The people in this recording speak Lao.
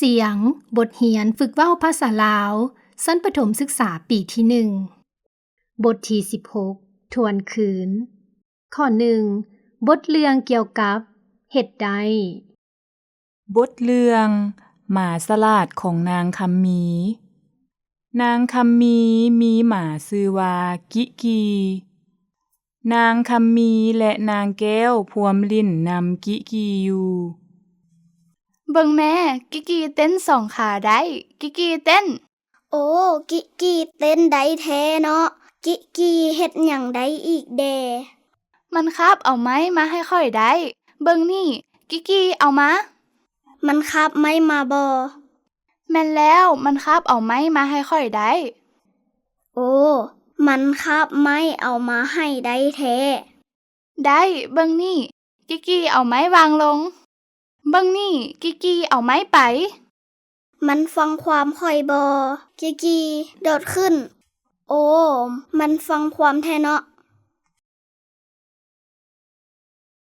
ສຽງ ບົດຮຽນຝຶກເວົ້າພາສາລາວ ຊັ້ນປະຖົມສຶກສາປີທີໜຶ່ງ ບົດທີສິບຫົກ ທວນຄືນ. ຂໍ້ໜຶ່ງ ບົດເລື່ອງກ່ຽວກັບ ເຮັດໄດ້. ບົດເລື່ອງ ໝາສະຫຼາດຂອງນາງຄຳມີ. ນາງຄຳມີມີໝາຊື່ວ່າກິກີ. ນາງຄຳມີ ແລະ ນາງແກ້ວພວມຫຼິ້ນນຳກິກີຢູ່. ເບິ່ງແມ້ ກິກີເຕັ້ນສອງຂາໄດ້. ກິກີເຕັ້ນ. ໂອ້ ກິກີເຕັ້ນໄດ້ແທ້ເນາະ. ກິກີເຮັດຫຍັງໄດ້ອີກແດ່? ມັນຄາບເອົາໄມ້ມາໃຫ້ຂ້ອຍໄດ້. ເບິ່ງນີ້ ກິກີເອົາມາ. ມັນຄາບໄມ້ມາບໍ່? ແມ່ນແລ້ວ, ມັນຄາບເອົາໄມ້ມາໃຫ້ຂ້ອຍໄດ້. ໂອ້ ມັນຄາບໄມ້ເອົາມາໃຫ້ໄດ້ແທ້. ໄດ້, ເບິ່ງນີ້ ກິກີເອົາໄມ້ວາງລົງ. ເບິ່ງນີ້ ກິກີເອົາໄມ້ໄປ. ມັນຟັງຄວາມຂ້ອຍບໍ່? ກິກີໂດດຂຶ້ນ. ໂອ້ ມັນຟັງຄວາມແທ້ເນາະ.